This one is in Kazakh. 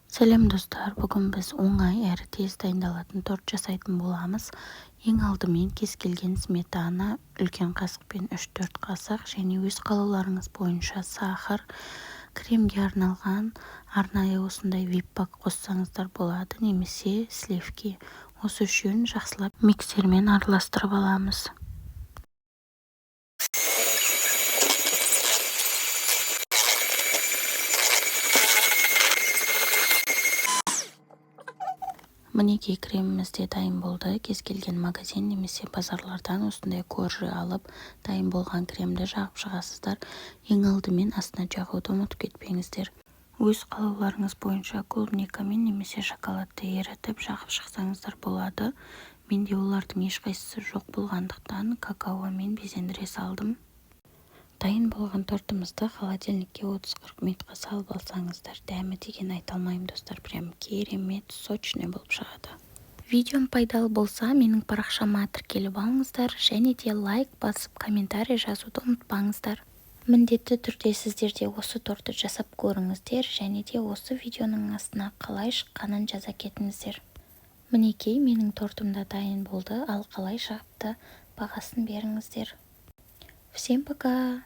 Сәлем, достар! Бүгін біз оңай әрі тез дайындалатын торт жасайтын боламыз. Ең алдымен кез келген сметана, үлкен қасықпен 3-4 қасық, және өз қалауларыңыз бойынша сахар, кремге арналған арнайы осындай вип-пак қоссаңыздар болады немесе сливки. Осы үшеуін жақсылап миксермен араластырып аламыз. Мінекей, креміміз де дайын болды. Кез келген магазин немесе базарлардан осындай коржи алып, дайын болған кремді жағып шығасыздар. Ең алдымен астына жағуды ұмытып кетпеңіздер. Өз қалауларыңыз бойынша клубникамен немесе шоколадты ерітіп, жағып шықсаңыздар болады. Менде олардың ешқайсысы жоқ болғандықтан, какаомен безендіре салдым. Дайын болған тортымызды холодильникке 30-40 минутқа салып алсаңыздар, дәмі деген айта алмаймын, достар, прям керемет сочный болып шығады. Видеом пайдалы болса, менің парақшама тіркеліп алыңыздар және де лайк басып, комментарий жазуды ұмытпаңыздар. Міндетті түрде сіздер де осы тортты жасап көріңіздер және де осы видеоның астына қалай шыққанын жаза кетіңіздер. Мінекей, менің тортым да дайын болды. Ал қалай шығыпты, бағасын беріңіздер. Всем пока!